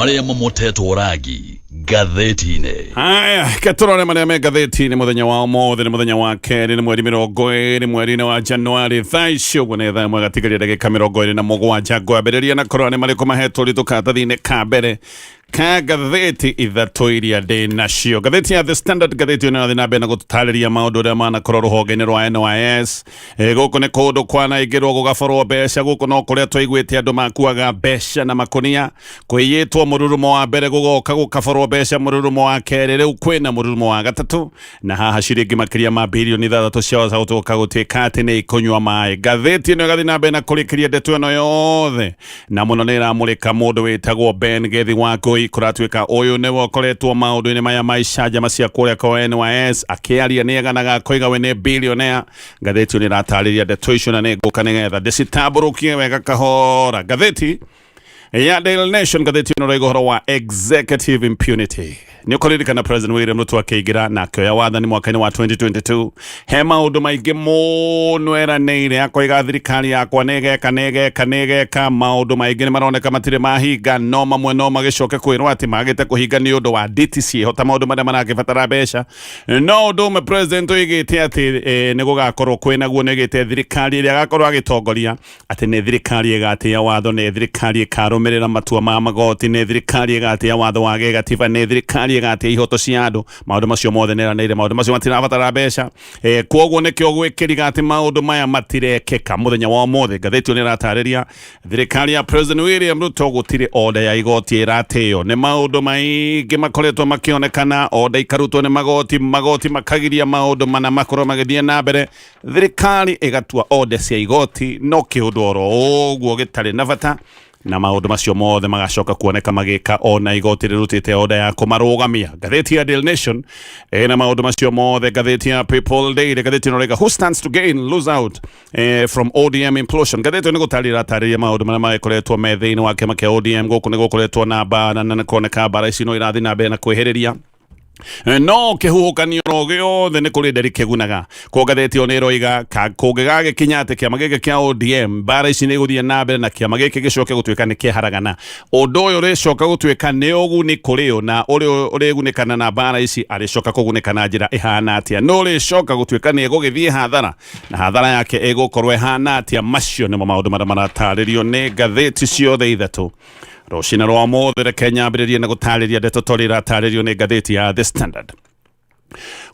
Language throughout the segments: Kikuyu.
Marĩa mamotetwo rangi ngathĩti-inĩ. Haya, reke tũrore marĩa me ngathĩti-inĩ mũthenya wa ũmũthĩ. Nĩ mũthenya wa kerĩ, nĩ mweri 20 mweri-inĩ wa Januari. Thaa ici ũguo nĩ thaa 1 gatigaria ndagĩka 27. Ngwambĩrĩria na kũrora nĩ marĩkũ mahetwo ũritũ karatathi-inĩ ka mbere ka ngathĩti ithatũ iria ndĩ nacio. Ngathĩti ya The Standard, ngathĩti ĩno ĩrathiĩ na mbere na gũtũtarĩria maũndũ ũrĩa manakorwo rũhonge-inĩ rwa NYS. Gũkũ nĩ kũndũ kwanaingĩrwo gũgaborwo mbeca. Gũkũ no kũrĩa twaiguĩte andũ makuaga mbeca na makũnia. Kwĩyĩtwo mũrurumo wa mbere gũgoka gũkaborwo mbeca, mũrurumo wa kerĩ, rĩu kwĩna mũrurumo wa gatatũ, na haha ciringi makĩria ma bilioni 6 ciahota gũtuĩka gũtuĩka atĩ nĩ ikũnyua maĩ. Ngathĩti ĩno ĩgathiĩ na mbere na kũrĩkĩria ndeto ĩno yothe, na mũno nĩ ĩramũrĩka mũndũ wĩtagwo Ben Gethi wa Ngũi. Kũratuĩka ũyũ nĩwe ũkoretwo maũndũ-inĩ maya ma icanjama cia kũrĩa kwa NYS, akĩaria nĩ eganaga akoiga we nĩ billionaire. Ngathĩti ĩyo nĩ ĩratarĩria ndeto icio na nĩ ngũka nĩgetha ndĩcitambũrũkie wega kahora. Ngathĩti ya Daily Nation, ngathĩti ĩno ĩroiga ũhoro wa executive impunity. Nĩ ũkũririkana President William Ruto akĩingĩra na akĩoya wathani mwaka-inĩ wa 2022, he maũndũ maingĩ mũno eranĩire, akoiga thirikari yakwa nĩ ĩgeka, nĩ ĩgeka, nĩ ĩgeka. Maũndũ maingĩ nĩ maroneka matirĩ mahinga, no mamwe no magĩcoke kwĩrwo atĩ magĩte kũhinga nĩ ũndũ wa nditi ciĩho ta maũndũ marĩa marakĩbatara mbeca. No ũndũ ũmwe president oigĩte atĩ nĩ gũgakorwo kwĩnaguo, nĩ oigĩte thirikari ĩrĩa agakorwo agĩtongoria atĩ nĩ thirikari ĩgatĩa watho, nĩ thirikari ĩkarũmĩrĩra matua ma magoti, nĩ thirikari ĩgatĩa watho wa gĩgatiba, nĩ thirikari ĩgatĩa ihoto cia andũ. Maũndũ macio mothe nĩ eranĩire, maũndũ macio matirabatara mbeca. Kwoguo nĩkĩo gwĩkĩriga atĩ maũndũ maya matirekĩka mũthenya wa ũmũthĩ. Ngathĩti ĩyo nĩ ĩratarĩria thirikari ya President William Ruto gũtirĩ order ya igoti ĩratĩo. Nĩ maũndũ maingĩ makoretwo makĩonekana, order ikarutwo nĩ magoti, magoti makagiria maũndũ mana makorwo magĩthiĩ na mbere, thirikari ĩgatua order cia igoti no kĩũndũ oro ũguo gĩtarĩ na bata, na maũndũ macio mothe magacoka kuoneka magĩka ona igoti rĩrutĩte order ya kũmarũgamia. Ngathĩti ya Daily Nation ĩna maũndũ macio mothe. Ngathĩti ya People Daily, ngathĩti ĩno ĩroiga who stands to gain lose out from ODM implosion. Ngathĩti ĩyo nĩ gũtarĩria ĩratarĩria maũndũ marĩa magĩkoretwo me thĩinĩ wa kĩama kĩa ODM. Gũkũ nĩ gũkoretwo na mbara na nĩ kuoneka mbara ici no irathiĩ na mbere na kwĩhĩrĩria, no kĩhuhũkanio oro gĩothe nĩ kũrĩ nderi kĩgunaga. Kwa ngathĩti ĩyo nĩ ĩroiga kũngĩgagĩkinya atĩ kĩama gĩkĩ kĩa ODM mbara ici nĩ igũthiĩ na mbere na kĩama gĩkĩ gĩcoke gũtuĩka nĩ kĩaharagana, ũndũ ũyũ ũrĩcoka gũtuĩka nĩ ũguni kũrĩ ũ, na ũrĩa ũrĩgunĩkana na mbara ici arĩcoka kũgunĩka na njĩra ĩhana atĩa, nũ ũrĩcoka gũtuĩka nĩ ĩgũgĩthiĩ hathara na hathara yake ĩgũkorwo ĩhana atĩa. Macio nĩmo maũndũ marĩa maratarĩrio nĩ ngathĩti ciothe ithatũ rũcinĩ rwa ũmũthĩ. Reke nyambĩrĩrie na gũtarĩria ndeto torĩa iratarĩrio nĩ ngathĩti ya The Standard.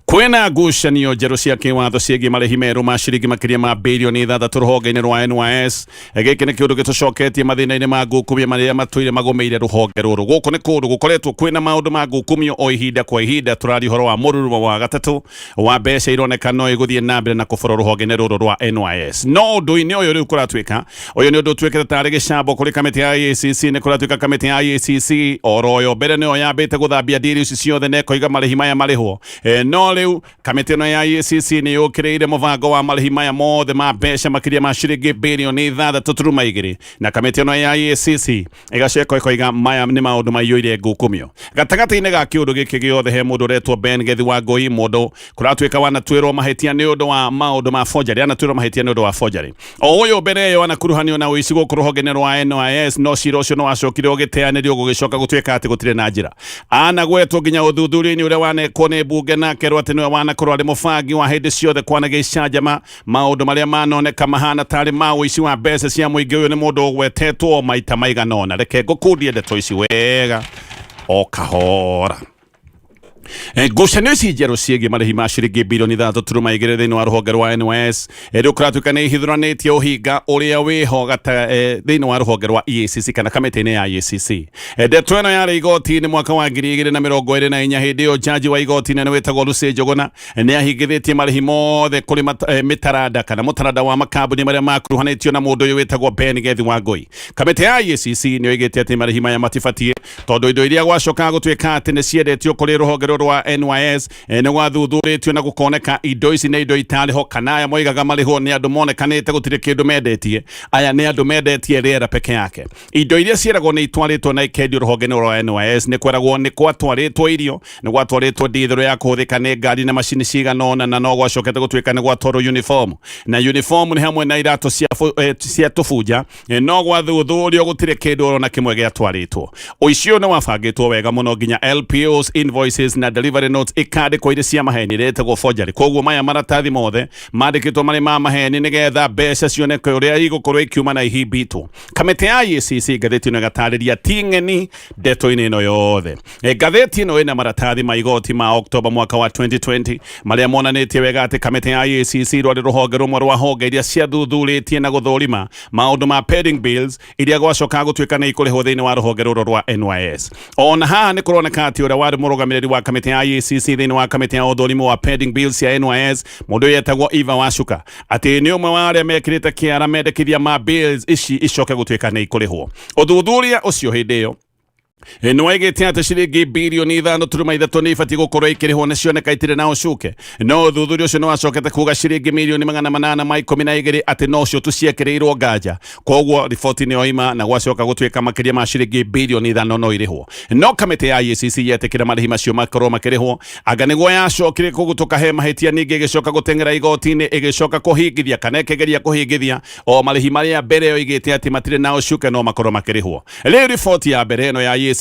Kwĩna ngucanio njerũ cia kĩwatho ciĩgiĩ marĩhi merũ ma ciringi makĩria ma bilioni 6 rũhonge-inĩ rwa NYS. Gĩkĩ nĩ kĩũndũ gĩtũcoketie mathĩna-inĩ ma ngukumio marĩa matũire magũmĩire rũhonge rũrũ. Gũkũ nĩ kũndũ gũkoretwo kwĩna maũndũ ma ngukumio o ihinda kwa ihinda. Tũraria ũhoro wa mũrurumo wa gatatũ wa mbeca ironeka no igũthiĩ na mbere na kũborwo rũhonge-inĩ rũrũ rwa NYS. No ũndũ-inĩ ũyũ rĩu kũratuĩka ũyũ nĩ ũndũ ũtuĩkĩte tarĩ gĩcambo kũrĩ kamĩtĩ ya EACC. Nĩ kũratuĩka kamĩtĩ ya EACC oro yo mbere nĩyo yambĩte gũthambia ndiri ici ciothe na ĩkoiga marĩhi maya marĩhwo. No rĩu kamĩtĩ ĩno ya EACC nĩ yũkĩrĩire mũbango wa marĩhi maya mothe ma mbeca makĩria ma ciringi bilioni 6.2, na kamĩtĩ ĩno ya EACC ĩgacoka ĩkoiga maya nĩ maũndũ maiyũire ngukumio. Gatagatĩ-inĩ ga kĩũndũ gĩkĩ gĩothe he mũndũ ũretwo Ben Gethi wa Ngũi, mũndũ kũratuĩka wanatuĩrwo mahĩtia nĩ ũndũ wa maũndũ ma forgery, anatuĩrwo mahĩtia nĩ ũndũ wa forgery. O ũyũ mbere ĩyo anakuruhanio na ũici gũkũ rũhonge-inĩ rwa NYS, no cira ũcio no wacokire ũgĩteanĩrio gũgĩcoka gũtuĩka atĩ gũtirĩ na njĩra. Anagwetwo nginya ũthuthuria-inĩ ũrĩa wanekwo nĩ mbunge na akerwo atĩ nĩwe wanakorwo arĩ mũbangi wa hĩndĩ ciothe kwanagia icanjama maũndũ marĩa manoneka mahana tarĩ ma ũici wa mbeca cia mũingĩ. Ũyũ nĩ mũndũ ũgwetetwo maita maigana ũna. Reke ngũkundie ndeto ici wega o kahora. Ngucanio ici njerũ ciĩgiĩ marĩhi ma ciringi bilioni 6.2 thĩinĩ wa rũhonge rwa NYS rĩu kũratuĩka nĩ ihithũranĩtie ũhinga ũrĩa wĩho thĩinĩ wa rũhonge rwa EACC kana kamĩtĩ-inĩ ya EACC. Ndeto ĩno yarĩ igoti-inĩ mwaka wa 2024. Hĩndĩ ĩyo jaji wa igoti nene wĩtagwo Lucy Njuguna nĩ ahingithĩtie marĩhi mothe kũrĩ mĩtaranda kana mũtaranda wa makambuni marĩa makuruhanĩtio na mũndũ ũyũ wĩtagwo Ben Gethi wa Ngũi. Kamĩtĩ ya EACC nĩ oigĩte atĩ marĩhi maya matibatiĩ tondũ indo iria gwacokaga gũtuĩka atĩ nĩ ciendetio kũrĩ rũhonge rũrũ rwa rwa NYS nĩ gwathuthurĩtio na gũkoneka indo ici nĩ indo itarĩ ho, kana aya moigaga marĩhwo nĩ andũ monekanĩte gũtirĩ kĩndũ mendetie. Aya nĩ andũ mendetie rĩera peke yake. Indo iria ciĩragwo nĩ itwarĩtwo na ikendio rũhonge-inĩ rwa NYS nĩ kweragwo nĩ gwatwarĩtwo irio, nĩ gwatwarĩtwo ndithũrũ ya kũhũthĩka nĩ ngari na macini cigana ũna, na no gwacokete gũtuĩka nĩ gwatwarwo uniform, na uniform nĩ hamwe na iratũ cia tũbunja. No gwathuthurio gũtirĩ kĩndũ oro na kĩmwe gĩatwarĩtwo. Ũici ũyũ nĩ wabangĩtwo wega mũno, nginya LPOs, invoices na delivery notes ikandĩkwo irĩ cia maheni, iria ĩtagwo forgery. Koguo maya maratathi mothe mandĩkĩtwo marĩ ma maheni nĩgetha mbeca cioneke ũrĩa igũkorwo ikiuma na ihimbitwo. Kamĩtĩ ya EACC, ngathĩti ĩno ĩgatarĩria, ti ng'eni ndeto-inĩ ĩno yothe. Ngathĩti ĩno ĩna maratathi ma igoti ma Oktoba mwaka wa 2020 marĩa monanĩtie wega atĩ kamĩtĩ ya EACC rwarĩ rũhonge rũmwe rwa honge iria ciathuthurĩtie na gũthũrima maũndũ ma pending bills iria gwacokaga gũtuĩka nĩ ikũrĩhwo thĩinĩ wa rũhonge rũrũ rwa NYS. Ona haha nĩ kũroneka atĩ ũrĩa warĩ mũrũgamĩrĩri wa kamĩtĩ ya EACC thĩinĩ wa kamĩtĩ ya ũthũrimi wa pending bills cia NYS, mũndũ ũyũ etagwo Eva Wacuka, atĩ nĩ ũmwe wa arĩa mekĩrĩte kĩara mendekithia ma bills ici icoke gũtuĩka nĩ ikũrĩhwo. Ũthuthuria ũcio hĩndĩ ĩyo nĩ waigĩte atĩ ciringi 5.3 bilioni nĩ ibatiĩ gũkorwo ikĩrĩhwo nĩ cioneka itirĩ na ũcuke, no ũthuthuria ũcio nĩ wacokete kuga ciringi 812 mirioni atĩ nocio tu ciekĩrĩirwo nganja. Koguo riboti nĩ yoima na gwacoka gũtuĩka makĩria ma ciringi 5 bilioni no irĩhwo, no kamĩtĩ ya EACC yetĩkĩra marĩhi macio makorwo makĩrĩhwo. Anga nĩguo yacokire kũgutũka he mahĩtia, ningĩ ĩgĩcoka gũteng'era igoti-inĩ, ĩgĩcoka kũhingithia kana ĩkĩgeria kũhingithia o marĩhi marĩa mbere yoigĩte atĩ matirĩ na ũcuke no makorwo makĩrĩhwo. Rĩu riboti ya mbere ĩno ya EACC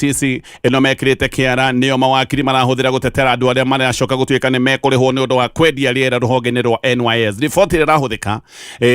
ĩno mekĩrĩte kĩara nĩyo mawakiri marahũthĩra gũtetera andũ arĩa maracoka gũtuĩka nĩ mekũrĩhwo nĩ ũndũ wa kwendia rĩera rũhonge-inĩ rwa NYS. Riboti ĩrĩa ĩrahũthĩka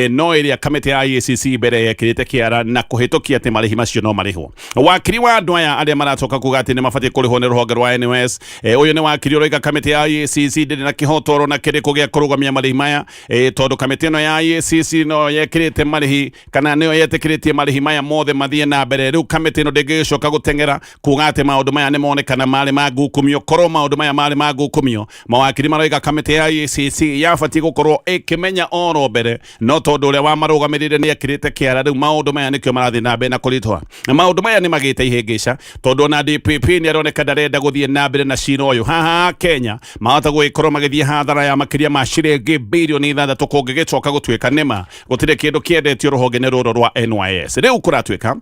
no ĩrĩa kamĩtĩ ya EACC mbere yekĩrĩte kĩara na kũhĩtũkia atĩ marĩhi macio no marĩhwo. Wakiri wa andũ aya arĩa maracoka kuga atĩ nĩ mabatiĩ kũrĩhwo nĩ rũhonge rwa NYS, ũyũ nĩ wakiri ũroiga kamĩtĩ ya EACC ndĩrĩ na kĩhoto oro na kĩrĩkũ gĩa kũrũgamia marĩhi maya, tondũ kamĩtĩ ĩno ya EACC no yekĩrĩte marĩhi kana nĩyo yetĩkĩrĩtie marĩhi maya mothe mathiĩ na mbere. Rĩu kamĩtĩ ĩno ndĩngĩgĩcoka gũteng'era kuga atĩ maũndũ maya nĩ monekana marĩ ma ngukumio. Korwo maũndũ maya marĩ ma ngukumio, mawakiri maroiga kamĩtĩ ya EACC yabatiĩ gũkorwo ĩkĩmenya oro mbere, no tondũ ũrĩa wamarũgamĩrĩire nĩ ekĩrĩte kĩara, rĩu maũndũ maya nĩkĩo marathiĩ na mbere na kũritũha. Na maũndũ maya nĩ magĩte ihĩngĩca tondũ ona DPP nĩ aroneka ndarenda gũthiĩ na mbere na cira ũyũ. Haha Kenya mahota gũgĩkorwo magĩthiĩ hathara ya makĩria ma ciringi 6 bilioni kũngĩgĩcoka gũtuĩka nĩma gũtirĩ kĩndũ kĩendetio rũhonge-inĩ rũrũ rwa NYS. Rĩu kũratuĩka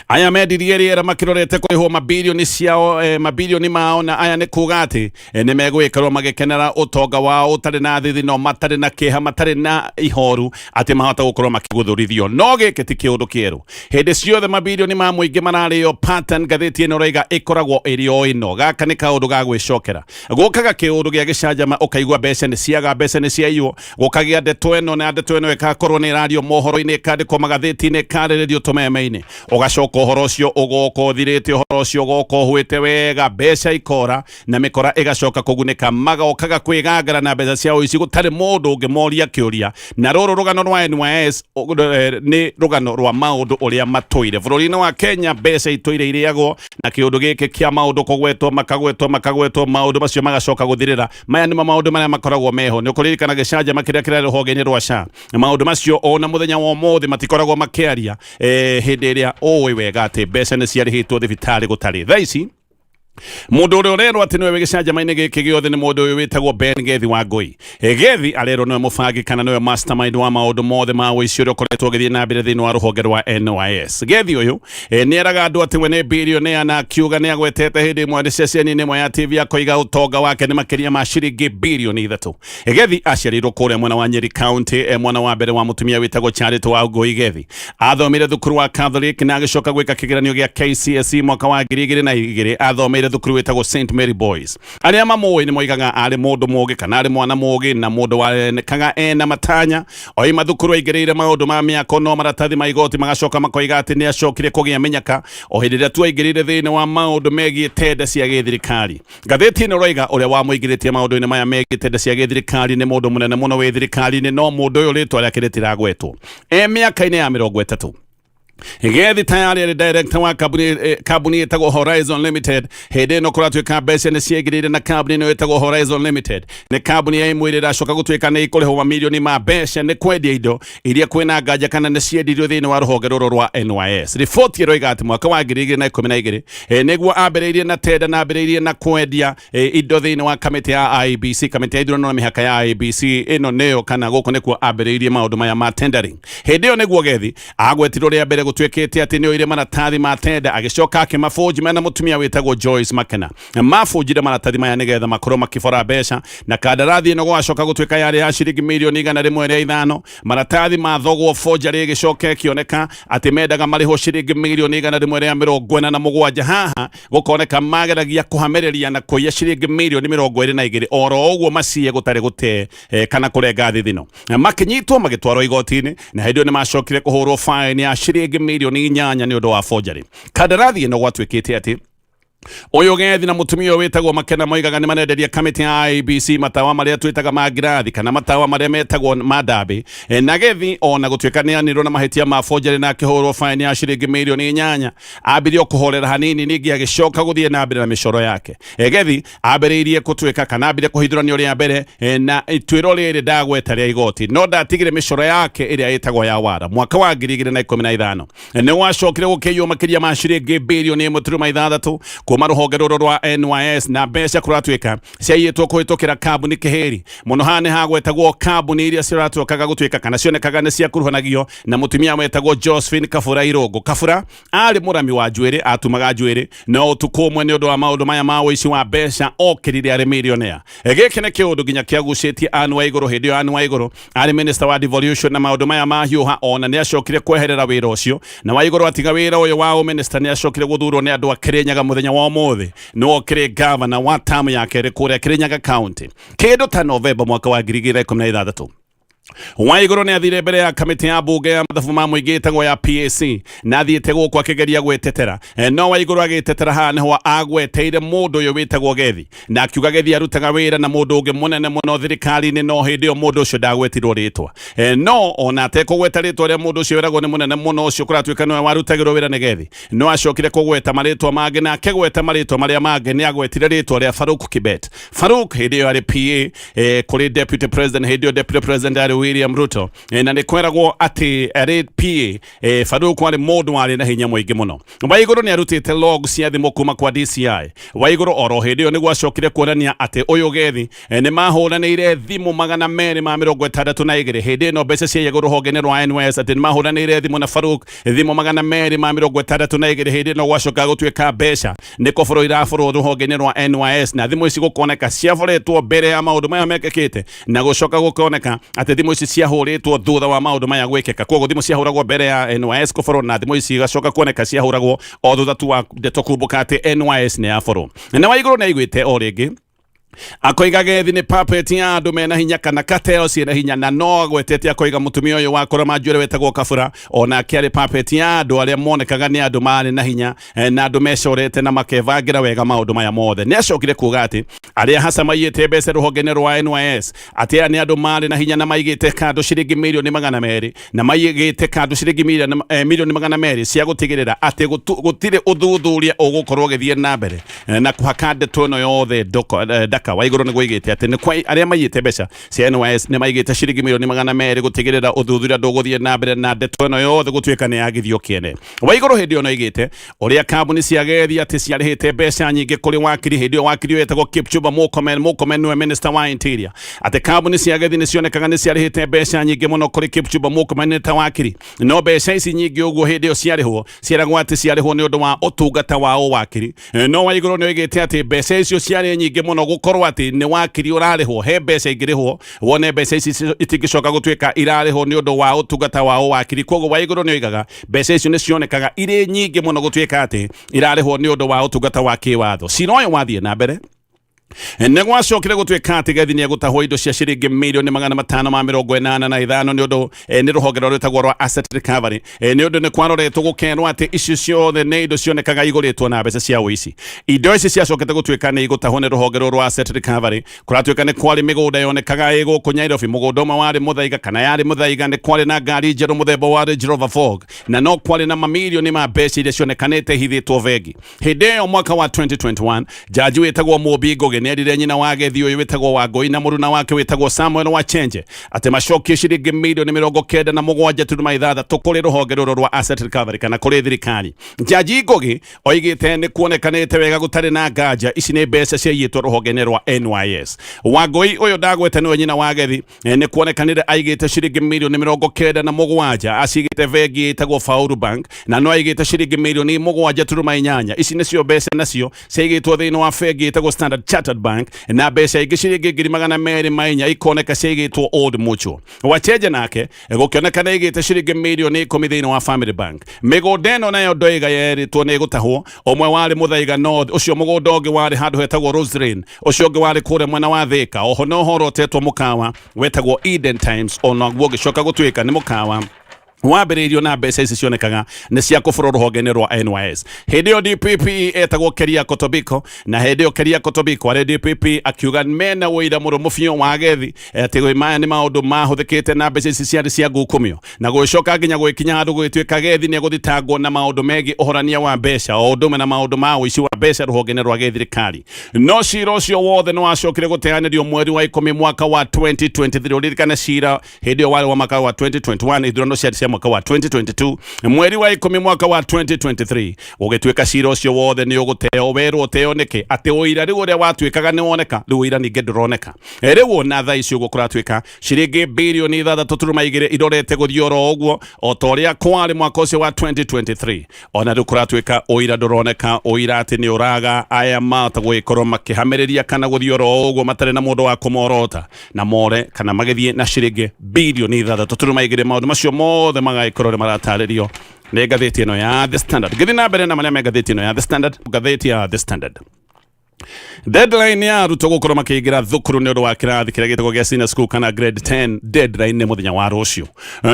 aya mendirie rĩera makĩrorete kũrĩhwo mabilioni ciao, mabilioni mao, na aya nĩ kuga atĩ nĩ megũgĩkorwo magĩkenera ũtonga wao ũtarĩ na thithino, matarĩ na kĩeha, matarĩ na ihoru atĩ mahota gũkorwo makĩgũthũrithio. No gĩkĩ ti kĩũndũ kĩerũ, hĩndĩ ciothe mabilioni ma mũingĩ mararĩo. Pattern, ngathĩti ĩno ĩroiga, ĩkoragwo ĩrĩ o ĩno. Gaka nĩ kaũndũ ga gwĩcokera. Gũkaga kĩũndũ gĩa gĩcanjama, ũkaigua mbeca nĩ ciaga, mbeca nĩ ciaiywo, gũkagĩa ndeto ĩno na ndeto ĩno ĩgakorwo nĩ ĩrario mohoro-inĩ, ĩkandĩkwo magathĩti-inĩ, ĩkarĩrĩrio tũmeme-inĩ, ũgacoka ũhoro ũcio ũgoka ũthirĩte, ũhoro ũcio ũgoka ũhwĩte wega, mbeca ikora na mĩkora ĩgacoka kũgunĩka, magokaga kwĩgangara na mbeca cia ũici gũtarĩ mũndũ ũngĩmoria kĩũria. Na rũrũ rũgano rwa NYS nĩ rũgano rwa maũndũ ũrĩa matũire bũrũri-inĩ wa Kenya. Mbeca itũire irĩagwo na kĩũndũ gĩkĩ kĩa maũndũ kũgwetwo, makagwetwo, makagwetwo, maũndũ macio magacoka gũthirĩra. Maya nĩmo maũndũ marĩa makoragwo meho. Nĩ ũkũririkana gĩcanjama kĩrĩa kĩrarĩ rũhonge-inĩ rwa SHA. Maũndũ macio ona mũthenya wa ũmũthĩ matikoragwo makĩaria, hĩndĩ ĩrĩa ũĩ wega atĩ mbeca nĩ ciarĩhĩtwo thibitarĩ gũtarĩ. Thaa ici mũndũ ũrĩa ũrerwo atĩ nĩwe wĩ gĩcanjama-inĩ gĩkĩ gĩothe nĩ mũndũ ũyũ wĩtagwo Ben Gethi wa Ngũi. Gethi arerwo nĩwe mũbangi kana nĩwe mastermind wa maũndũ mothe ma ũici ũrĩa ũkoretwo ũgĩthiĩ na mbere thĩinĩ wa rũhonge rwa NYS. Gethi ũyũ nĩ eraga andũ atĩ we nĩ billionaire, na akiuga nĩ agwetete hĩndĩ ĩmwe nĩ ceceni-inĩ ĩmwe ya TV akoiga ũtonga wake nĩ makĩria ma ciringi 3 bilioni. Gethi aciarĩirwo kũrĩa mwena wa Nyeri County, mwana wa mbere wa mũtumia wĩtagwo Charity wa Ngũi. Gethi athomire thukuru wa Catholic na agĩcoka gwĩka kĩgeranio gĩa KCSE mwaka wa 2002. Athomeire thukuru wĩtagwo St Mary Boys. Arĩa mamũĩ nĩ moigaga arĩ mũndũ mũgĩ kana arĩ mwana mũgĩ na mũndũ wonekaga ena matanya. Oima thukuru aingĩrĩire maũndũ ma mĩako, no maratathi ma igoti magacoka makoiga atĩ nĩ acokire kũgĩa mĩnyaka o hĩndĩ ĩrĩa tu aingĩrĩire thĩinĩ wa maũndũ megiĩ tenda cia gĩthirikari. Ngathĩti ĩno ĩroiga ũrĩa wamũingĩrĩtie maũndũ-inĩ maya megiĩ tenda cia gĩthirikari nĩ mũndũ mũnene mũno wĩ thirikari-inĩ, no mũndũ ũyũ rĩtwa rĩake rĩtiragwetwo. E mĩaka-inĩ ya 30. Gethi tayari arĩ director wa kambuni kambuni ĩtagwo Horizon Limited. Hĩndĩ ĩno kũratuĩka mbeca nĩ ciaingĩrĩire na kambuni ĩno ĩtagwo Horizon Limited nĩ kambuni ya ĩmwe ĩrĩa ĩracoka gũtuĩka nĩ ĩkũrĩhwo mamirioni ma mbeca nĩ kwendia indo iria kwĩna nganja kana nĩ ciendirio thĩinĩ wa rũhonge rũrũ rwa NYS. Riboti ĩroiga atĩ mwaka wa 2012 nĩguo ambĩrĩirie na tenda na ambĩrĩirie na kwendia indo thĩinĩ wa kamĩtĩ ya IEBC, kamĩtĩ ya ithurano na mĩhaka ya IEBC. Ĩno nĩyo kana gũkũ nĩkuo ambĩrĩirie maũndũ maya ma tendering. Hĩndĩ ĩyo nĩguo Gethi agwetirwo rĩa mbere gũtuĩkĩte atĩ nĩ oire maratathi ma tenda, agĩcoka akĩmabũnji mena mũtumia wĩtagwo Joyce Makena. Mabũnjire maratathi maya nĩgetha makorwo makĩbora mbeca, na kandarathi ĩno gwacoka gũtuĩka yarĩ ya ciringi mirioni 105. Maratathi mathogwo, forgery ĩgĩcoka ĩkĩoneka atĩ mendaga marĩhwo ciringi mirioni 147. Haha gũkoneka mageragia kũhamĩrĩria na kũiya ciringi mirioni 22 oro ũguo maciye gũtarĩ gũte kana kũrenga thithino. Makĩnyitwo, magĩtwarwo igoti-inĩ, na hĩndĩ ĩyo nĩ macokire kũhũrwo fine ya ciringi mirioni 8 nĩ ũndũ wa forgery. Kandarathi ĩno gwatuĩkĩte atĩ ũyũ Gethi na mũtumia ũyũ wĩtagwo Makena moigaga nĩ marenderia kamĩtĩ ya IEBC matawa marĩa twĩtaga ma ngirathi kana matawa marĩa metagwo ma ndambĩ. Na Gethi ona gũtuĩka nĩ anirwo na mahĩtia ma forgery na akĩhũrwo fine ya ciringi mirioni 8, ambirie kũhorera hanini, ningĩ agĩcoka gũthiĩ na mbere na mĩcoro yake. Gethi ambĩrĩirie gũtuĩka kana ambire kũhithũranio rĩa mbere na ituĩro rĩrĩ ndagweta rĩa igoti, no ndatigire mĩcoro yake ĩrĩa ĩtagwo ya wara. Mwaka wa 2015 nĩ gwacokire gũkĩiywo makĩria ma ciringi 1.6 birioni kuma rũhonge rũrũ rwa NYS, na mbeca kũratuĩka ciaiyĩtwo kũhĩtũkĩra kambuni kĩhĩri mũno. Haha nĩ hagwetagwo kambuni iria ciratuĩkaga gũtuĩka kana cionekaga nĩ ciakuruhanagio na mũtumia wetagwo Josephine Kabura Irũngũ. Kabura arĩ mũrami wa njuĩrĩ, atumaga njuĩrĩ, no ũtukũ ũmwe nĩ ũndũ wa maũndũ maya ma ũici wa mbeca okĩrire arĩ millionaire. Gĩkĩ nĩ kĩũndũ nginya kĩagucĩtie Anne Waigũrũ. Hĩndĩ ĩyo Anne Waigũrũ arĩ minister wa devolution, na maũndũ maya mahiũha ona nĩ acokire kweherera wĩra ũcio, na Waigũrũ atiga wĩra ũyũ wa ũminister nĩ acokire gũthurwo nĩ andũ a Kĩrĩnyaga. Mũthenya wa ũmũthĩ nĩwe ũkĩrĩ gavana wa tamu ya kerĩ kũrĩa Kĩrĩnyaga County. Kĩndũ ta Novemba mwaka wa 2016, Waigũrũ nĩ athire mbere ya kamĩtĩ ya mbunge ya mathabu ma mũingĩ ĩtagwo ya PAC, na athiĩte gũkũ akĩgeria gwĩtetera. No Waigũrũ agĩtetera haha nĩho agweteire mũndũ ũyũ wĩtagwo Gethi, na akiuga Gethi arutaga wĩra na mũndũ ũngĩ mũnene mũno thirikari-inĩ, no hĩndĩ ĩyo mũndũ ũcio ndagwetirwo rĩtwa. No ona atekũgweta rĩtwa rĩa mũndũ ũcio weragwo nĩ mũnene mũno ũcio kũratuĩka nĩwe warutagĩrwo wĩra nĩ Gethi, no acokire kũgweta marĩtwa mangĩ, na akĩgweta marĩtwa marĩa mangĩ nĩ agwetire rĩtwa rĩa Faruk Kibet. Faruk hĩndĩ ĩyo arĩ PA kũrĩ deputy president. Hĩndĩ ĩyo deputy president arĩ William Ruto. Na nĩ kweragwo atĩ arĩ PA Faruk arĩ mũndũ warĩ na hinya mũingĩ mũno. Waigũrũ nĩ arutĩte log cia thimũ kuma kwa DCI. Waigũrũ oro hĩndĩ ĩyo nĩguo acokire kuonania atĩ ũyũ Gethi nĩ mahũranĩire thimũ 262. Hĩndĩ ĩno mbeca ciaiyagwo rũhonge-inĩ rwa NYS, atĩ nĩ mahũranĩire thimũ na Faruk thimũ 262. Hĩndĩ ĩno gwacoka gũtuĩka mbeca nĩ kũborwo iraborwo rũhonge-inĩ rwa NYS, na thimũ ici gũkoneka ciaboretwo mbere ya maũndũ maya mekĩkĩte, na gũcoka gũkoneka atĩ thimũ ici ciahũrĩtwo thutha wa maũndũ maya gwĩkĩka. Koguo thimũ ciahũragwo mbere ya NYS kũborwo, na thimũ ici igacoka kuoneka ciahũragwo o thutha tu wa ndeto kumbũka atĩ NYS nĩ yaborwo. Na Waigũrũ nĩ aiguĩte o rĩngĩ akoiga Gethi nĩ puppet ya andũ mena hinya kana cartel ciĩna hinya, na no agwetete akoiga mũtumia ũyũ wa kũrama njuĩrĩ wetagwo Kabura onake arĩ puppet ya andũ arĩa monekaga nĩ andũ marĩ na hinya na andũ mecorete na makebangĩra wega maũndũ maya mothe. Nĩ acokire kuga atĩ arĩa hasa maiyĩte mbeca rũhonge-inĩ rwa NYS, atĩ aya nĩ andũ marĩ na hinya na maigĩte kando ciringi 200 million, na maigĩte kando ciringi 200 million cia gũtigĩrĩra atĩ gũtirĩ ũthuthuria ũgũkorwo ũgĩthiĩ na mbere na kũhaka ndeto ĩno yothe ndaka. Waigũrũ nĩ gũigĩte atĩ nĩ kwa arĩa maiyĩte mbeca cia NYS nĩ maigĩte ciringi 200 million gũtigĩrĩra ũthuthuria ndũgũthiĩ na mbere na ndeto ĩno yothe gũtuĩka nĩ yagithio kĩene. Waigũrũ hĩndĩ ĩyo no aigĩte ũrĩa kambuni cia Gethi atĩ ciarĩhĩte mbeca nyingĩ kũrĩ wakiri. Hĩndĩ ĩyo wakiri ũyũ etagwo Kipchumba Murkomen. Murkomen nĩwe minister wa interior, atĩ kambuni cia Gethi nĩ cionekaga nĩ ciarĩhĩte mbeca nyingĩ mũno kũrĩ Kipchumba Murkomen ta wakiri, no mbeca ici nyingĩ ũguo hĩndĩ ĩyo ciarĩhwo ciaragwo atĩ ciarĩhwo nĩ ũndũ wa ũtungata wa ũwakiri. No Waigũrũ nĩ oigĩte atĩ mbeca icio ciarĩ nyingĩ mũno gũkorwo atĩ nĩ wakiri ũrarĩhwo. He mbeca ingĩrĩhwo wone mbeca ici itingĩcoka gũtuĩka irarĩhwo nĩ ũndũ wa ũtungata wa ũwakiri. Koguo Waigũrũ nĩ oigaga mbeca icio nĩ cionekaga irĩ nyingĩ mũno gũtuĩka atĩ irarĩhwo nĩ ũndũ wa ũtungata wa kĩwatho. Cira ũyũ wathiĩ na mbere. Nĩ gwacokire gũtuĩka atĩ Gethi nĩ egũtahwo indo cia ciringi 585,085 nĩ ũndũ nĩ rũhonge rũrĩa rwĩtagwo rwa asset recovery, nĩ ũndũ nĩ kwaroretwo gũkerwo atĩ icio ciothe nĩ indo cionekaga igũrĩtwo na mbeca cia ũici. Indo ici ciacokete gũtuĩka nĩ igũtahwo nĩ rũhonge rũrũ rwa asset recovery. Kũratuĩka nĩ kwarĩ mĩgũnda yonekaga ĩ gũkũ Nyairobi, mũgũnda ũmwe warĩ Mũthaiga kana yarĩ Mũthaiga, nĩ kwarĩ na ngari njerũ mũthemba wa Range Rover Vogue, na no kwarĩ na mamirioni ma mbeca iria cionekanĩte ihithĩtwo bengi. Hĩndĩ ĩyo mwaka wa 2021, jaji wĩtagwo Mũmbi Ngũgĩ nĩerire nyina wa Gethi ũyũ wĩtagwo Wangũi na mũruna wake wĩtagwo Samuel Wachenje atĩ macokie ciringi 97.6 mirioni kũrĩ rũhonge rũrũ rwa asset recovery kana kũrĩ thirikari. Jaji Ngũgĩ oigĩte nĩ kuonekanĩte wega gũtarĩ na nganja ici nĩ mbeca ciaiyĩtwo rũhonge-inĩ rwa NYS. Wangũi ũyũ ndagwete nĩwe nyina wa Gethi, nĩ kuonekanire aigĩte ciringi 97 mirioni acigĩte bengi ĩtagwo Faulu Bank, na no aigĩte ciringi 7.8 mirioni. Ici nĩcio mbeca nacio ciaigĩtwo thĩinĩ wa bengi ĩtagwo Standard Chartered Bank, na mbeca ingĩ ciringi 204,000 ikoneka ciaigĩtwo Old Mutual. Wachenje nake gũkĩoneka nĩ aigĩte ciringi 10 mirioni thĩinĩ wa Family Bank. Mĩgũnda ĩno nayo ndoiga yerĩtwo nĩ ĩgũtahwo, ũmwe warĩ Mũthaiga North, ũcio mũgũnda ũngĩ warĩ handũ hetagwo Rose Lane, ũcio ũngĩ warĩ kũrĩa mwena wa Thika. Oho no ũhoro ũtetwo mũkawa wetagwo Eden Times, onaguo ũgĩcoka gũtuĩka nĩ mũkawa wambĩrĩirio na mbeca ici cionekaga nĩ cia kũbũrwo rũhonge-inĩ rwa NYS. Hĩndĩ ĩyo DPP etagwo Keriako Tobiko, na hĩndĩ ĩyo Keriako Tobiko arĩ DPP akiuga mena ũira mũrũmu biũ wa Gethi atĩ maya nĩ maũndũ mahũthĩkĩte na mbeca ici ciarĩ cia ngukumio, na gũgĩcoka nginya gũgĩkinya handũ gũgĩtuĩka Gethi nĩ egũthitangwo na maũndũ megiĩ ũhorania wa mbeca o ũndũ ũmwe na maũndũ ma ũici wa mbeca rũhonge-inĩ rwa gĩthirikari. No cira ũcio wothe nĩ wacokire gũteanĩrio mweri wa 10 mwaka wa 2023. Ũririkane cira hĩndĩ ĩyo warĩ wa mwaka wa 2021, ithurano ciarĩ cia mwaka wa 2022. Mweri wa 10 mwaka wa 2023 gũgĩtuĩka cira ũcio wothe nĩ ũgũteo. Werwo ũteo nĩkĩ? Atĩ ũira rĩu ũrĩa watuĩkaga nĩ woneka, rĩu ũira ningĩ ndũroneka. Rĩu ona thaa ici ũguo kũratuĩka ciringi 6.2 birioni irorete gũthiĩ oro ũguo o ta ũrĩa kwarĩ mwaka ũcio wa 2023. Ona rĩu kũratuĩka ũira ndũroneka, ũira atĩ nĩ ũraga. Aya mahota gũgĩkorwo makĩhamĩrĩria kana gũthiĩ oro ũguo matarĩ na mũndũ wa kũmorota na more kana magĩthiĩ na ciringi 6.2 birioni. Maũndũ macio mothe magagĩkorwo nĩ maratarĩrio nĩ ngathĩti ĩno ya The Standard. Ngĩthiĩ na mbere na marĩa me ngathĩti ĩno ya The Standard, ngathĩti ya The Standard, deadline ya arutwo gũkorwo makĩingĩra thukuru nĩ ũndũ wa kĩrathi kĩrĩa gĩtagwo gĩa senior school kana grade 10, deadline nĩ mũthenya wa rũciũ.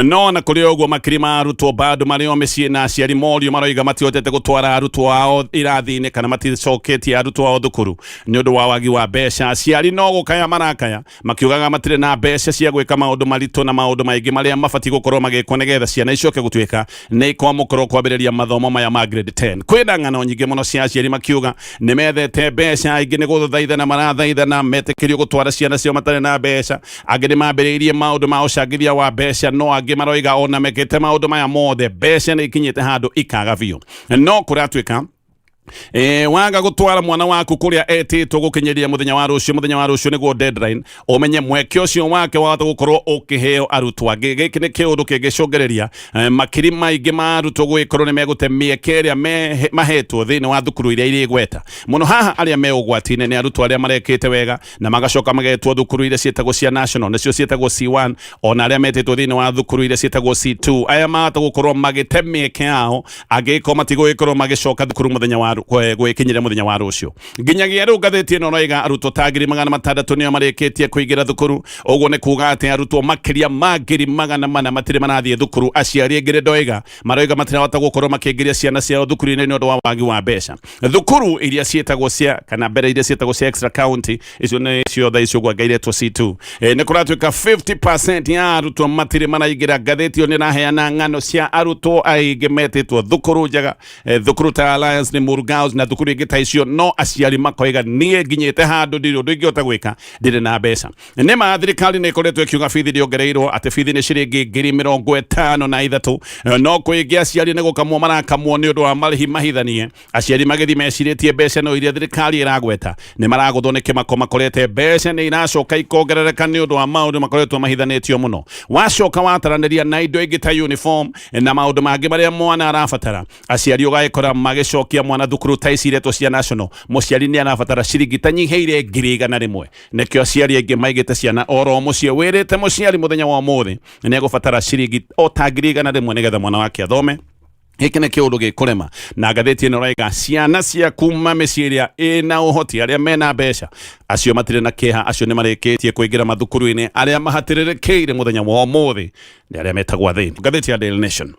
No na kũrĩ ũguo, makiri ma arutwo bado marĩ o mĩciĩ, na aciari morio maroiga matihotete gũtwara arutwo ao irathi-inĩ kana maticoketie arutwo ao thukuru nĩ ũndũ wa wagi wa mbeca. Aciari no gũkaya marakaya makiugaga matirĩ na mbeca cia gwĩka maũndũ maritũ na maũndũ maingĩ marĩa mabatiĩ gũkorwo magĩkwo nĩgetha ciana icoke gũtuĩka nĩ ikwamũkĩrwo kwambĩrĩria mathomo maya ma grade 10. Kwĩna ng'ano nyingĩ mũno cia aciari makiuga nĩ methete mbeca, aingĩ nĩ gũthaithana marathaithana metĩkĩrio gũtwara ciana ciao matarĩ na mbeca. Angĩ nĩ mambĩrĩirie maũndũ ma ũcangithia wa mbeca, no angĩ maroiga ona mekĩte maũndũ maya mothe, mbeca nĩ ikinyĩte handũ ikaga biũ. No kũratuĩka waga gũtwara mwana waku kũrĩa etĩtwo gũkinyĩria mũthenya wa rũciũ, mũthenya wa rũciũ nĩguo deadline, ũmenye mweke ũcio wake wahota gũkorwo ũkĩheo arutwo angĩ. Gĩkĩ nĩ kĩũndũ kĩngĩcũngĩrĩria makiri maingĩ ma arutwo gũgĩkorwo nĩ megũte mĩeke ĩrĩa mahetwo thĩinĩ wa thukuru iria irĩ igweta mũno. Haha arĩa me ũgwati-inĩ nĩ arutwo arĩa marekĩte wega na magacoka magetwo thukuru iria ciĩtagwo cia national, nĩcio ciĩtagwo C1, ona arĩa metĩtwo thĩinĩ wa thukuru iria ciĩtagwo C2. Aya mahota gũkorwo magĩte mĩeke yao angĩgĩkorwo matigũgĩkorwo magĩcoka thukuru mũthenya wa gwĩkinyĩria mũthenya wa rũciũ. Nginyagia rĩu ngathĩti ĩno ĩroiga arutwo ta 600,000 nĩo marĩkĩtie kũingĩra thukuru. Ũguo nĩ kuga atĩ arutwo makĩria ma 400,000 matirĩ marathiĩ thukuru. Aciari aingĩ nĩ ndoiga maroiga matirahota gũkorwo makĩingĩria ciana ciao thukuru-inĩ nĩ ũndũ wa wagi wa mbeca. Thukuru iria ciĩtagwo cia kana mbere iria ciĩtagwo cia extra county, icio nĩ cio thaa icio ũguo ngairetwo C2, nĩ kũratuĩka 50% ya arutwo matirĩ maraingĩra. Ngathĩti ĩyo nĩ ĩraheana ng'ano cia arutwo aingĩ metĩtwo thukuru njega, thukuru ta Alliance, nĩ Muru Girls na thukuru ingĩ ta icio, no aciari makoiga niĩ nginyĩte handũ ndirĩ ũndũ ingĩhota gwĩka, ndirĩ na mbeca. Nĩ ma thirikari nĩ ĩkoretwo ĩkiuga bithi ndĩongereirwo, atĩ bithi nĩ ciringi 53,000, no kũingĩ aciari nĩ gũkamwo marakamwo nĩ ũndũ wa marĩhi mahithanie. Aciari magĩthiĩ mecirĩtie mbeca no iria thirikari ĩragweta, nĩ maragũthwo nĩ kĩmako makorete mbeca nĩ iracoka ikongerereka nĩ ũndũ wa maũndũ makoretwo mahithanĩtio mũno. Wacoka wataranĩria na indo ingĩ ta uniform na maũndũ mangĩ marĩa mwana arabatara, aciari ũgagĩkora magĩcokia mwana thukuru ta ici iretwo cia national, mũciari nĩ arabatara ciringi ta nyihĩire 100,000. Nĩkĩo aciari aingĩ maigĩte ciana oro mũciĩ. Wĩrĩte mũciari mũthenya wa ũmũthĩ nĩ egũbatara ciringi o ta 100,000 nĩgetha mwana wake athome. Gĩkĩ nĩ kĩũndũ gĩkũrema na ngathĩti ĩno raiga ciana cia kuma mĩciĩ ĩrĩa ĩna ũhoti, arĩa mena mbeca, acio matirĩ na kĩeha, acio nĩ marĩkĩtie kũingĩra mathukuru-inĩ. Arĩa mahatĩrĩrĩkĩire mũthenya wa ũmũthĩ nĩ arĩa metagwo athĩni. Ngathĩti ya Daily Nation,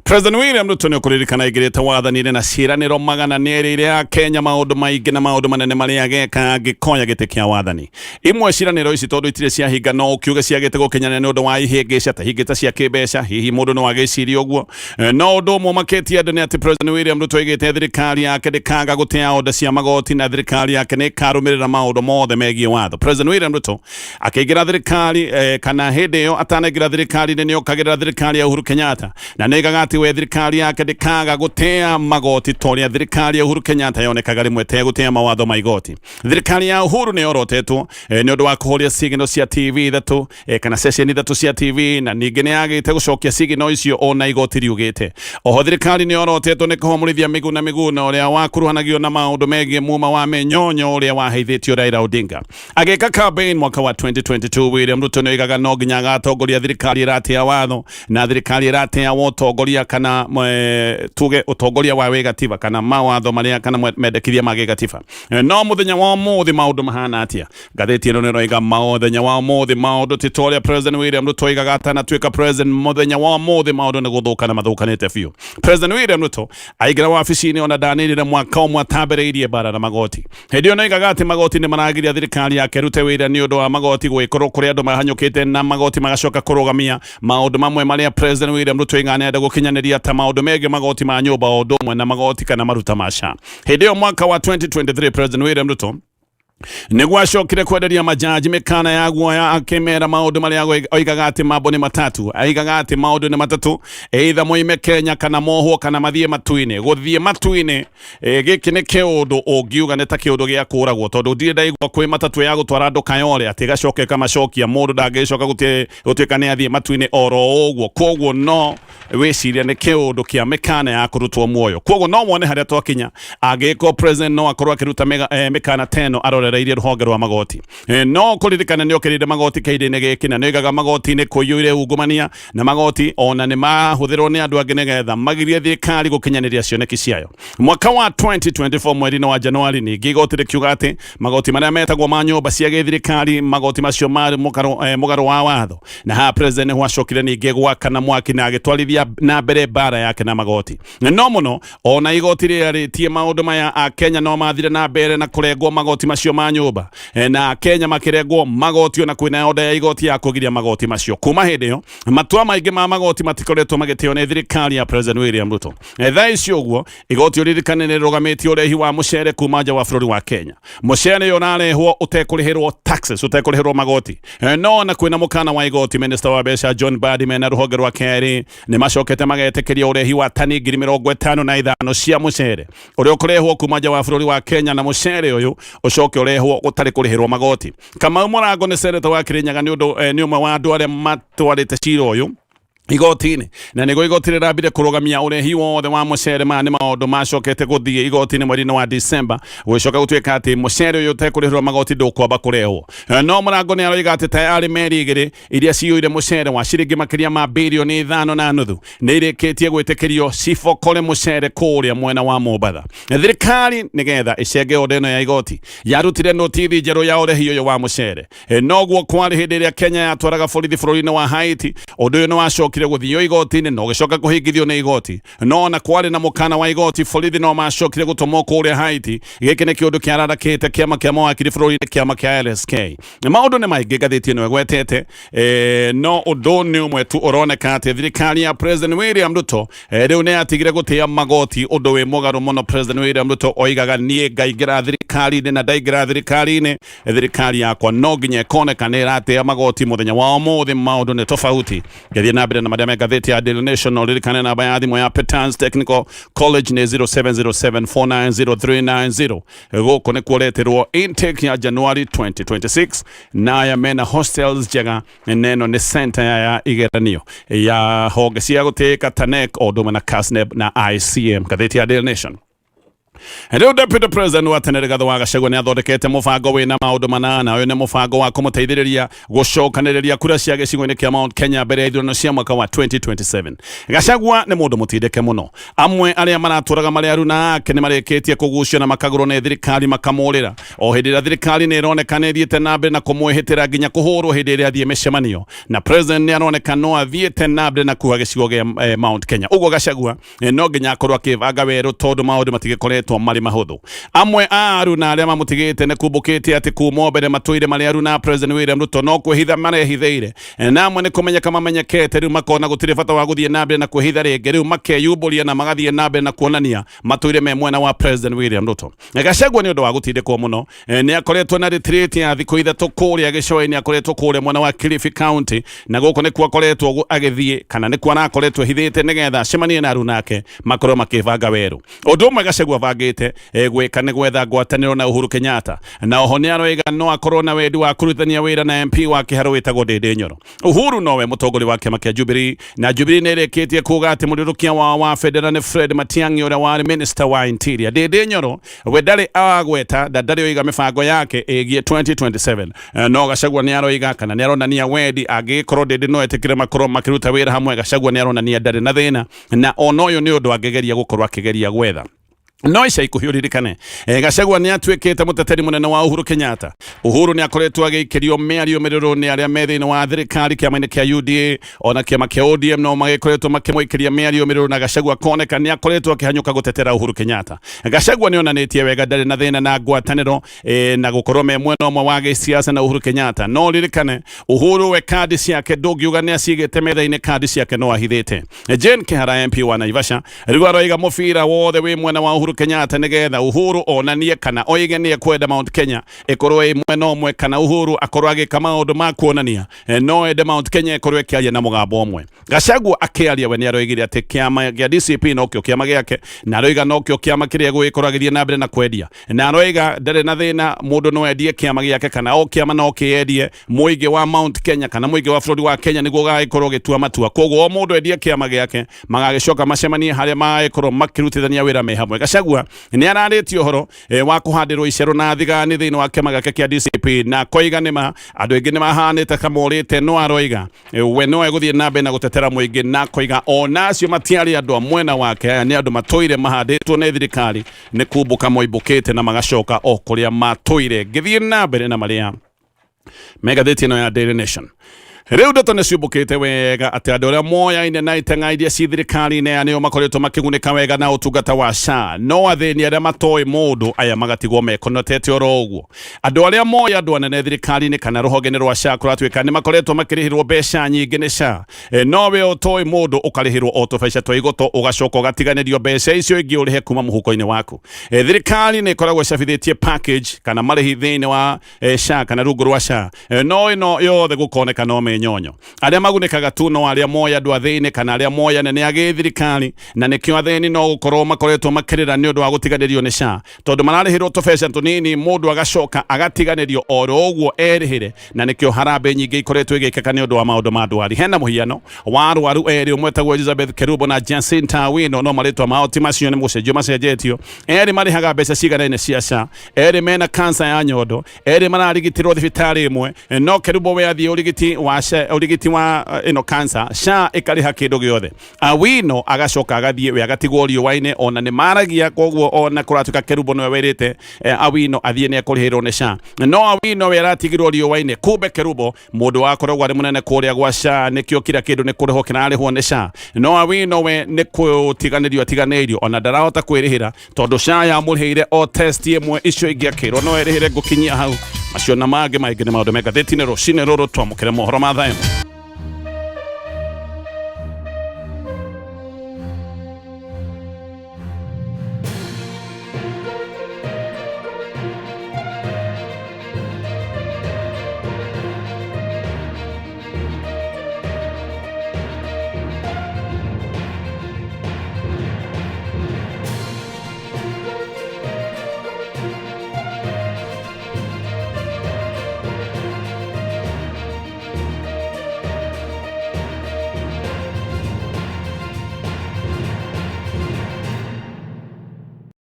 President William Ruto nĩ ũkũririkana aingĩrĩte wathani-inĩ na ciĩranĩro magana nĩ erĩire a Kenya maũndũ maingĩ na maũndũ manene marĩa ageka angĩkoya gĩtĩ kĩa wathani. Imwe ciĩranĩro ici tondũ itirĩ ciahinga no ũkiuge ciagĩte gũkinyanĩra nĩ ũndũ wa ihĩngĩca ta hingĩ ta cia kĩmbeca, hihi mũndũ no agĩcirie ũguo. No ũndũ ũmwe ũmakĩtie andũ nĩ atĩ President William Ruto oigĩte thirikari yake ndĩkaga gũtĩa oda cia magoti na thirikari yake nĩ ĩkarũmĩrĩra maũndũ mothe megiĩ watho. President William Ruto akĩingĩra thirikari kana hĩndĩ ĩyo atanaingĩra thirikari-inĩ nĩ okagĩrĩra thirikari ya Uhuru Kenyatta na nĩ oigaga atĩ we thirikari yake ndĩkaga gũtĩa magoti ta ũrĩa thirikari ya Uhuru Kenyatta yonekaga rĩmwe tegũtĩa mawatho ma igoti. Thirikari ya Uhuru nĩ yorotetwo nĩ ũndũ wa kũhoria signal cia TV ithatũ kana ceceni ithatũ cia TV, na ningĩ nĩ yagĩte gũcokia signal icio ona igoti riugĩte. Oho thirikari nĩ yorotetwo nĩ kũhomorithia Miguna Miguna ũrĩa wakuruhanagio na maũndũ megiĩ muma wa mĩnyonyo ũrĩa waheithĩtio Raila Odinga. Agĩka campaign mwaka wa 2022, William Ruto nĩ oigaga no nginya agatongoria thirikari ĩratĩa watho na thirikari ĩratĩa ũtongoria kana tuge ũtongoria wa wĩgatiba kana mawatho marĩa kana mendekithia ma gĩgatiba. No mũthenya wa ũmũthĩ maũndũ mahana atĩa? Ngathĩti ĩno nĩ ĩroiga mũthenya wa ũmũthĩ maũndũ ti ta ũrĩa President William Ruto oigaga atanatuĩka president. Mũthenya wa ũmũthĩ maũndũ nĩ gũthũkana mathũkanĩte biũ. President William Ruto aingĩra wabici-inĩ ona ndanĩrĩre mwaka ũmwe atambĩrĩirie mbara na magoti. Hĩndĩ ĩyo noigaga atĩ magoti nĩ maragiria thirikari yake ĩrute wĩra nĩ ũndũ wa magoti gwĩkorwo kũrĩ andũ mahanyũkĩte na magoti magacoka kũrũgamia maũndũ mamwe marĩa President William Ruto oigaga nĩarenda gũkinyanĩria ta maũndũ megiĩ magoti ma nyũmba o ũndũ ũmwe na magoti kana maruta ma SHA. Hĩndĩ ĩyo mwaka wa 2023, President William Ruto nĩguo acokire kwenderia majaji mĩkana ya guoya akĩmera maũndũ marĩa oigaga atĩ mambo nĩ matatu. Aigaga atĩ maũndũ nĩ matatũ, either moime Kenya kana mohwo kana mathiĩ matu-inĩ. Gũthiĩ matu-inĩ, gĩkĩ nĩ kĩũndũ ũngiuga nĩ ta kĩũndũ gĩa kũragwo, tondũ ndirĩ ndaigua kwĩ matatũ ya gũtwara andũ Kayole atĩ ĩgacoka ĩkamacokia. Mũndũ ndangĩcoka gũtuĩka nĩ athiĩ matu-inĩ oro ũguo. Koguo no wĩcirie nĩ kĩũndũ kĩa mĩkana ya kũrutwo muoyo. Koguo no wone harĩa twakinya angĩkorwo president no akorwo akĩruta mĩkana ta ĩno arorereirie rũhonge rwa magoti. No kũririkana nĩ okĩrĩire magoti kĩhinda-inĩ gĩkĩ na nĩ oigaga magoti-inĩ kũiyũire ungumania na magoti ona nĩ mahũthĩrwo nĩ andũ angĩ nĩgetha magirie thirikari gũkinyanĩria cioneki ciayo. Mwaka wa 2024 mweri-inĩ wa Januari, ningĩ igoti rĩkiuga atĩ magoti marĩa metagwo ma nyũmba cia gĩthirikari, magoti macio marĩ mũgarũ wa watho, na haha president nĩho acokire ningĩ gwakana mwaki na agĩtwarithia na mbere mbara yake na magoti. No mũno ona igoti rĩarĩtie maũndũ maya, Akenya no mathire na mbere na kũrengwo magoti macio ma nyũmba, na Akenya makĩrengwo magoti ona kwĩna order ya igoti ya kũgiria magoti macio. Kuma hĩndĩ ĩyo matua maingĩ ma magoti matikoretwo magĩtĩo nĩ thirikari ya President William Ruto. Thaa ici ũguo igoti ũririkane nĩ rĩrũgamĩtie ũrehi wa mũcere kuma nja wa bũrũri wa Kenya. Mũcere ũyũ ũrarehwo ũtekũrĩhĩrwo taxes, ũtekũrĩhĩrwo magoti. No ona kwĩna mũkana wa igoti, Minister wa mbeca John Mbadi mena rũhonge rwa KRA nĩ macokete magetĩkĩria ũrehi wa tani 55,000 cia mũcere ũrĩa ũkũrehwo kuma nja wa bũrũri wa Kenya, na mũcere ũyũ ũcoke ũrehwo ũtarĩ kũrĩhĩrwo magoti. Kamau Mũrango nĩ seneta wa Kirinyaga, nĩ ũndũ nĩ ũmwe wa andũ arĩa matwarĩte cira ũyũ igoti-inĩ, na nĩguo igoti rĩrambire kũrũgamia ũrehi wothe wa mũcere. Maya nĩ maũndũ macokete gũthiĩ igoti-inĩ mweri-inĩ wa December, gũgĩcoka gũtuĩka atĩ mũcere ũyũ ũtekũrĩhĩrwo magoti ndũkwamba kũrehwo. No Mũrango nĩ aroiga atĩ tayarĩ meri igĩrĩ iria ciyũire mũcere wa ciringi makĩria ma birioni 5.5 nĩ irĩkĩtie gwĩtĩkĩrio cibokore mũcere kũrĩa mwena wa Mombatha. Thirikari nĩgetha ĩcenge order ĩno ya igoti yarutire notithi njerũ ya ũrehi ũyũ wa mũcere. Noguo kwarĩ hĩndĩ ĩrĩa Kenya yatwaraga borithi bũrũri-inĩ wa Haiti. Ũndũ ũyũ nĩ wacokire gũthio igoti-inĩ na ũgĩcoka kũhingithio nĩ igoti. No ona kwarĩ na mũkana wa igoti, borithi no macokire gũtũmwo kũrĩa Haiti. Gĩkĩ nĩ kĩũndũ kĩararakĩte kĩama kĩa mawakiri bũrũri-inĩ, kĩama kĩa LSK. Maũndũ nĩ maingĩ ngathĩti ĩno ĩgwetete, no ũndũ nĩ ũmwe tu ũroneka atĩ thirikari ya President William Ruto rĩu nĩ yatigire gũtĩa magoti, ũndũ wĩ mũgarũ mũno. President William Ruto oigaga niĩ ngaingĩra thirikari-inĩ, na ndaingĩra thirikari-inĩ thirikari yakwa no nginya ĩkoneka nĩ ĩratĩa magoti. Mũthenya wa ũmũthĩ maũndũ nĩ tofauti. Ngĩthiĩ na mbere na marĩa me ngathĩti ya Daily Nation, ũririkane namba ya thimũ ya Petans Technical College nĩ 0707490390. Gũkũ nĩ kuoreterwo intake ya January 2026, na aya mena hostels njega, na ĩno nĩ center ya igeranio ya honge cia gũtĩĩka ta NEC o ũndũ ũmwe na KASNEB na ICM. Ngathĩti ya Daily Nation. Rĩu Deputy President wa tene Rigathĩ wa Gachagua nĩ athondekete mũbango wĩna maũndũ manana. Ũyũ nĩ mũbango wa kũmũteithĩrĩria gũcokanĩrĩria kura cia gĩcigo-inĩ kĩa Mount Kenya mbere ya ithurano cia mwaka wa 2027. Gachagua nĩ mũndũ mũtindĩke mũno. Amwe arĩa maratũraga marĩ aruna ake nĩ marĩkĩtie kũgucio na makagũrwo nĩ thirikari makamũrĩra. O hĩndĩ ĩrĩa thirikari nĩ ĩroneka nĩ ĩthiĩte na mbere na kũmwĩhĩtĩra nginya kũhũrwo hĩndĩ ĩrĩa athiĩ mĩcemanio, na President nĩ aroneka no athiĩte na mbere na kuha gĩcigo gĩa Mount Kenya. Ũguo Gachagua no nginya akorwo akĩbanga werũ tondũ maũndũ matigĩkoretwo marĩ mahũthũ. Amwe a aruna arĩa mamũtigĩte nĩ kumbũkĩte atĩ kuma mbere matũire marĩ aruna a President William Ruto no kwĩhitha marehithĩire, na amwe nĩ kũmenyeka mamenyekete rĩu makona gũtirĩ bata wa gũthiĩ na mbere na kwĩhitha rĩngĩ, rĩu makeyumbũria na magathiĩ na mbere na kuonania matũire me mwena wa President William Ruto. Gachagua nĩ ũndũ wa gũtindĩkwo mũno nĩ akoretwo na retreat ya thikũ 3 kũrĩa gĩcũa-inĩ, akoretwo kũrĩa mwena wa Kilifi County, na gũkũ nĩkuo akoretwo agĩthiĩ kana nĩkuo arakoretwo ehithĩte nĩgetha acemanie na aruna ake makorwo makĩbanga werũ. Ũndũ ũmwe Gachagua abangĩte gwĩka nĩ gwetha ngwatanĩro na Uhuru Kenyatta, na oho nĩ aroiga no akorwo na wendi wa kũrutithania wĩra na MP wa Kĩharũ wĩtagwo Ndĩndĩ Nyoro. Uhuru nowe mũtongoria wa kĩama kĩa Jubilee, na Jubilee nĩ ĩrĩkĩtie kuga atĩ mũrĩrũkia wao wa bendera nĩ Fred Matiang'i ũrĩa warĩ minister wa Interior. Ndĩndĩ Nyoro we ndarĩ agweta na ndarĩ oiga mĩbango yake ĩgiĩ 2027, no Gachagua nĩ aroiga kana nĩ aronania wendi angĩgĩkorwo Ndĩndĩ no etĩkĩre makorwo makĩruta wĩra hamwe. Gachagua nĩ aronania ndarĩ na thĩna, na ona ũyũ nĩ ũndũ angĩgeria gũkorwo akĩgeria gwetha. No ica ikuhĩ ũririkane, Gachagua nĩ atuĩkĩte mũteteri mũnene wa Uhuru Kenyatta. Uhuru nĩ akoretwo agĩikĩrio mĩario mĩrũrũ nĩ arĩa me thĩinĩ wa thirikari kĩama-inĩ kĩa UDA ona kĩama kĩa ODM no magĩkoretwo makĩmũikĩria mĩario mĩrũrũ, na Gachagua koneka nĩ akoretwo akĩhanyũka gũtetera Uhuru Kenyatta. Gachagua nĩ onanĩtie wega ndarĩ na thĩna na ngwatanĩro na gũkorwo me mwena ũmwe wa gĩsiasa na Uhuru Kenyatta. No ririkane Uhuru we kandi ciake ndũngiuga nĩ acigĩte metha-inĩ, kandi ciake no ahithĩte. Jane Kihara MP wa Naivasha rĩu aroiga mũbira wothe wĩ mwena wa Uhuru Kenyatta nĩgetha Uhuru onanie kana oige nĩ ekwenda Mount Kenya ĩkorwo ĩ mwena ũmwe, kana Uhuru akorwo agĩka maũndũ ma kuonania no ende Mount Kenya ĩkorwo ĩkĩaria na mũgambo ũmwe. Gachagua akĩaria we nĩ aroigire atĩ kĩama gĩa DCP nokĩo kĩama gĩake, na aroiga nokĩo kĩama kĩrĩa gũgĩkorwo agĩthiĩ na mbere na kwendia, na aroiga ndarĩ na thĩna mũndũ no endie kĩama gĩake kana o kĩama no kĩendie mũingĩ wa Mount Kenya kana mũingĩ wa bũrũri wa Kenya nĩguo ũgagĩkorwo ũgĩtua matua. Koguo o mũndũ endie kĩama gĩake, magagĩcoka macemanie harĩa magagĩkorwo makĩrutithania wĩra me hamwe. Gachagua nĩ ararĩtie ũhoro wa kũhandĩrwo icero na thigani thĩinĩ wa kĩama gĩake kĩa DCP, na koiga nĩma andũ aingĩ nĩ mahanĩte kamorĩte, no aroiga we no egũthiĩ na mbere na gũtetera mũingĩ, na koiga ona acio matiarĩ andũ a mwena wake, aya nĩ andũ matũire mahandĩtwo nĩ thirikari nĩ kumbũka moimbũkĩte na magacoka o kũrĩa matũire. Ngĩthiĩ na mbere na marĩa me ngathĩti ĩno ya Daily Nation, rĩu ndeto nĩ ciumbũkĩte wega atĩ andũ arĩa moyaine na iteng'a iria ci thirikari-inĩ aya nĩo makoretwo makĩgunĩka wega na ũtungata wa SHA, no athĩni arĩa matoĩ mũndũ aya magatigwo mekonotete oro ũguo. Andũ arĩa moĩ andũ anene thirikari-inĩ kana rũhonge-inĩ rwa SHA kũratuĩka nĩ makoretwo makĩrĩhĩrwo mbeca nyingĩ nĩ SHA, no we ũtoĩ mũndũ ũkarĩhĩrwo o tũbeca twa igoto ũgacoka ũgatiganĩrio mbeca icio ingĩ ũrĩhe kuma mũhuko-inĩ waku. Thirikari nĩ ĩkoragwo ĩcabithĩtie package kana marĩhi thĩinĩ wa SHA kana rungu rwa SHA, no ĩno yothe gũkoneka no mĩnyonyo. Arĩa magunĩkaga tu no arĩa moĩ andũ athĩni kana arĩa moĩ anene a gĩthirikari, na nĩkĩo athĩni no gũkorwo makoretwo makĩrĩra nĩ ũndũ wa gũtiganĩrio nĩ SHA, tondũ mararĩhĩrwo tũbeca tũnini mũndũ agacoka agatiganĩrio oro ũguo erĩhĩre, na nĩkĩo harambee nyingĩ ikoretwo ĩgĩkĩka nĩ ũndũ wa maũndũ ma ndwari. Hena mũhiano wa arwaru erĩ, ũmwe etagwo Elizabeth Kerubo na Jacinta Awino, no marĩtwa mao ti macio, nĩ gũcenjio macenjetio. Erĩ marĩhaga mbeca ciganaine cia SHA, erĩ mena kansa ya nyondo, erĩ mararigitirwo thibitarĩ ĩmwe, no Kerubo we athiĩ ũrigiti wa SHA, ũrigiti wa ĩno kansa, SHA ĩkarĩha kĩndũ gĩothe. Awino agacoka agathiĩ we agatigwo riũa-inĩ, ona nĩ maragia, koguo ona kũratuĩka Kerubo nĩwe wĩrĩte Awino athiĩ nĩ ekũrĩhĩrwo nĩ SHA, no Awino we aratigirwo riũa-inĩ. Kumbe Kerubo mũndũ wakoragwo arĩ mũnene kũrĩa gwa SHA, nĩkĩo kila kĩndũ nĩ kũrĩhwo kĩrarĩhwo nĩ SHA, no Awino we nĩ kũtiganĩrio atiganĩirio, ona ndarahota kwĩrĩhĩra tondũ SHA yamũrĩhĩire o test ĩmwe, icio ingĩ akĩrwo no erĩhĩre. Ngũkinyia hau, macio na mangĩ maingĩ nĩ maũndũ me ngathĩti-inĩ rũcinĩ rũrũ. Twamũkĩre mohoro ma thaa ĩmwe.